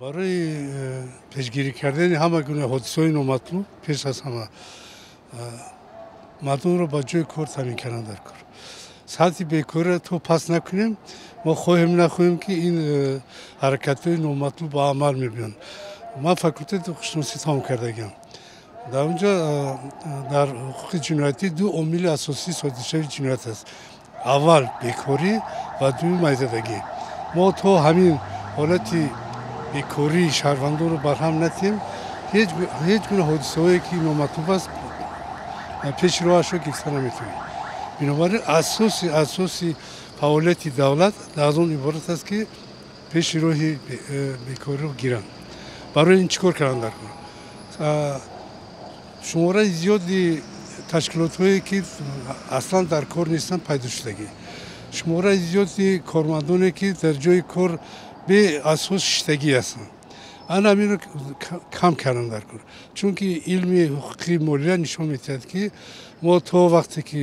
Барои пешгирӣ кардани ҳама гуна ҳодисаҳои номатлуб, пеш аз ҳама мардумро ба ҷои кор таъмин кардан дар кор. Сатҳи бекориро то паст накунем, мо хоҳем нахоҳем, ки ин ҳаракатҳои номатлуб ба амал мебиёнд. Ман факултети ҳуқуқшиносӣ тамом кардагиам. Дар он ҷо дар ҳуқуқи ҷиноятӣ ду омили асосии содиршавии ҷиноят аст: аввал бекорӣ ва дуюм майзадагӣ. Мо то ҳамин ҳолати бекории шаҳрвандонро барҳам натиҳем, ҳеҷ гуна ҳодисаҳое ки номатлуб аст, пеши роҳашро гирифта наметавонем. Бинобар ин асоси фаъолияти давлат аз он иборат аст, ки пеши роҳи бекориро гиранд. Барои ин чӣ кор кардан дар кор? Шумораи зиёди ташкилотҳое ки аслан дар кор нестанд, пайдо шудагӣ, шумораи зиёди кормандоне ки дар ҷои кор беасос шиштагӣ ҳастанд, ана ҳаминро кам кардан дар кор. Чунки илми ҳуқуқи молия нишон медиҳад, ки мо то вақте ки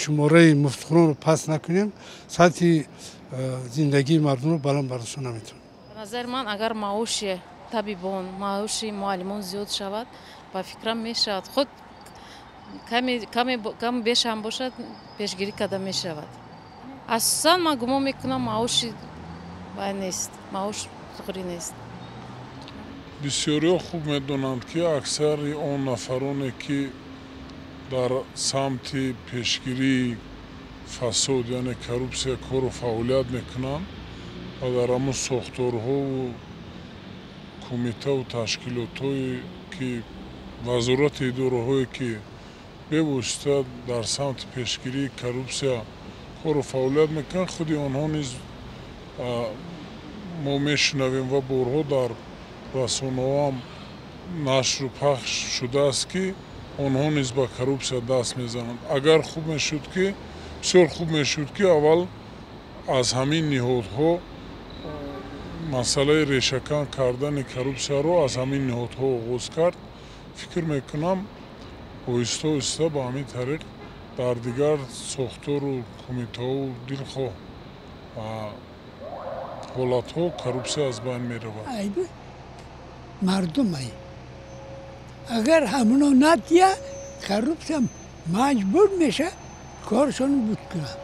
шумораи муфтхӯронро паст накунем, сатҳи зиндагии мардумро баланд бардошта наметавонем. Ба назари ман, агар маоши табибон, маоши муаллимон зиёд шавад, ба фикрам, мешавад, худ ками беш ҳам бошад, пешгирӣ карда мешавад. Асосан ман гумон мекунам, маоши вай нест, маош туғрӣ нест. Бисёриҳо хуб медонанд, ки аксари он нафароне, ки дар самти пешгирии фасод, яъне коррупсия, кору фаъолият мекунанд ва дар ҳамун сохторҳову кумитаву ташкилотҳое ки вазорати идораҳое ки бевосита дар самти пешгирии коррупсия кору фаъолият мекунанд, худи онҳо низ мо мешунавем ва борҳо дар расонаҳоам нашру пахш шудааст, ки онҳо низ ба коррупсия даст мезананд. Агар хуб мешуд, ки бисёр хуб мешуд, ки аввал аз ҳамин ниҳодҳо масъалаи решакан кардани коррупсияро аз ҳамин ниҳодҳо оғоз кард. Фикр мекунам, оҳиста оҳиста ба ҳамин тариқ дар дигар сохтору кумитаҳову дилхоҳ ҳолатҳо коррупсия аз байн меравад. Айби мардум ай. Агар ҳамуно натия, коррупсия маҷбур меша коршон буд кунад.